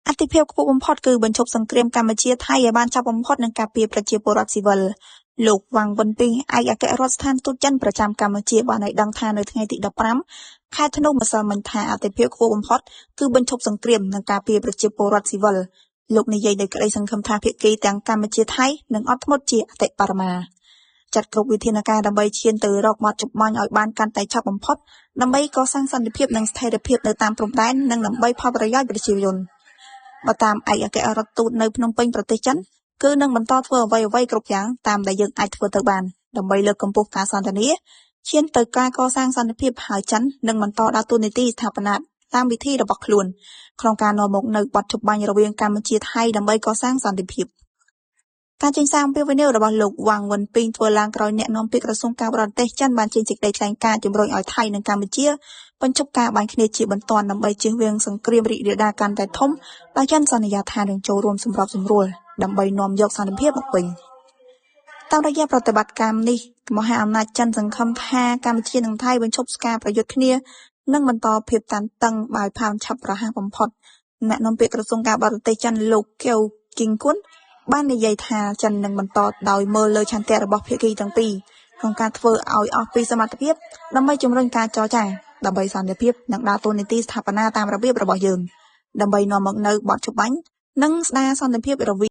អាទិភាពខ្ពស់បំផុតគឺបញ្ឈប់សង្គ្រាមកម្ពុជាថៃឲ្យបានឆាប់បំផុតនិងការពារប្រជាពលរដ្ឋស៊ីវិល។ លោក វ៉ាង វិនពីង ឯកអគ្គរដ្ឋស្ថានទូតចិនប្រចាំកម្ពុជាបានឲ្យដឹងថានៅថ្ងៃទី15ខែធ្នូម្សិលមិញថាអាទិភាពខ្ពស់បំផុតគឺបញ្ឈប់សង្គ្រាមនិងការពារប្រជាពលរដ្ឋស៊ីវិល។ លោកនិយាយដោយក្តីសង្ឃឹមថាភាគីទាំងកម្ពុជាថៃនឹងអត់ធ្មត់ជាអតិបរមាចាត់គ្រប់វិធានការដើម្បីឈានទៅរកបទច្បាញ់ឲ្យបានកាន់តែឆាប់បំផុតដើម្បីកសាងសន្តិភាពនិងស្ថិរភាពនៅតាមព្រំដែននិងដើម្បីផលប្រយោជន៍ប្រជាជន។ បើតាមឯកអគ្គរដ្ឋទូតនៅភ្នំពេញប្រទេសចិនគឺនឹងបន្តធ្វើអ្វីៗគ្រប់យ៉ាងតាមដែលយើងអាចធ្វើទៅបានដើម្បីលើកកម្ពស់ការសន្ទនាឈានទៅការកសាងសន្តិភាពហើយចិននឹងបន្តដើរតួនាទីស្ថាបនាតាមវិធីរបស់ខ្លួនក្នុងការនាំមកនូវបទច្បាញ់រវាងកម្ពុជាថៃដើម្បីកសាងសន្តិភាព។ ការចេញសារអំពាវនាវរបស់លោកវ៉ាងវិនពីងធ្វើឡើងក្រោយអ្នកនាំពាក្យក្រសួងការបរទេសចិនបានចេញសេចក្តីថ្លែងការណ៍ជំរុញឲ្យថៃនិងកម្ពុជាបញ្ឈប់ការបាញ់គ្នាជាបន្ទាន់ដើម្បីជៀសវាងសង្គ្រាមរីករាលដាលកាន់តែធំដោយចិនសន្យាថានឹងចូលរួមសម្របសម្រួលដើម្បីនាំយកសន្តិភាពមកវិញ។ តាមរយៈប្រតិបត្តិកម្មនេះមហាអំណាចចិនសង្ឃឹមថាកម្ពុជានិងថៃបញ្ឈប់ការប្រយុទ្ធគ្នានិងបន្តភាពតានតឹងដោយផានឆាប់រហ័សបំផុត។ អ្នកនាំពាក្យក្រសួងការបរទេសចិនលោកកៀវគីងគុនបាននិយាយថាចិននឹងបន្តដោយមើលលើឆន្ទៈរបស់ភាគីទាំងពីរក្នុងការធ្វើឲ្យអស់ពីសមត្ថភាពដើម្បីជំរុញការចរចាដើម្បីសន្តិភាពនិងដើរតួនាទីស្ថាបនាតាមរបៀបរបស់យើងដើម្បីនាំមកនូវបទច្បាញ់និងស្ដារសន្តិភាពរវាង